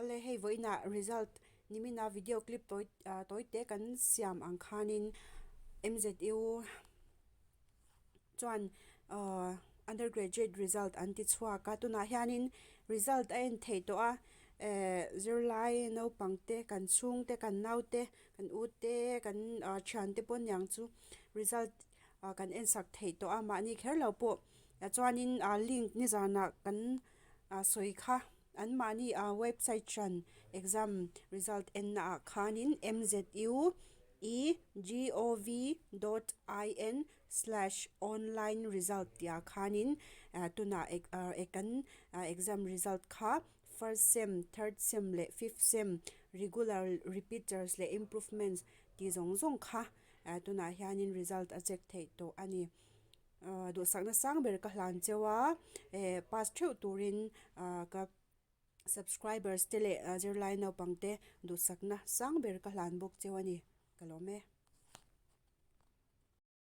Awle hei vawiinah result nimina video clip tawi tawi te kan siam ang khanin M_Z_U chuan ahh undergraduate result an ti chhuak a tunah hianin result a en theih tawh a ehh zirlai naupang te kan chhung te kan nau te kan u te kan ah thian te pawh aniang chu result ah kan en sak theih tawh a mahni kher lo pawh chuanin ah link nizanah kan ah sawi kha. An mahni a website hran exam result enna ah khanin mzu e gov dot in slash online result tih ah khanin tunah kan exam result kha first sem, third sem leh fifth sem regular repeaters leh improvements tih zawng zawng kha tunah hianin result a check theih tawh a ni. Duhsakna sang ber ka hlan cheu a, eh pass theuh turin ah ka subscribers te leh zirlai naupang te duhsakna sang ber ka hlan bawk cheu a ni, ka lawm e.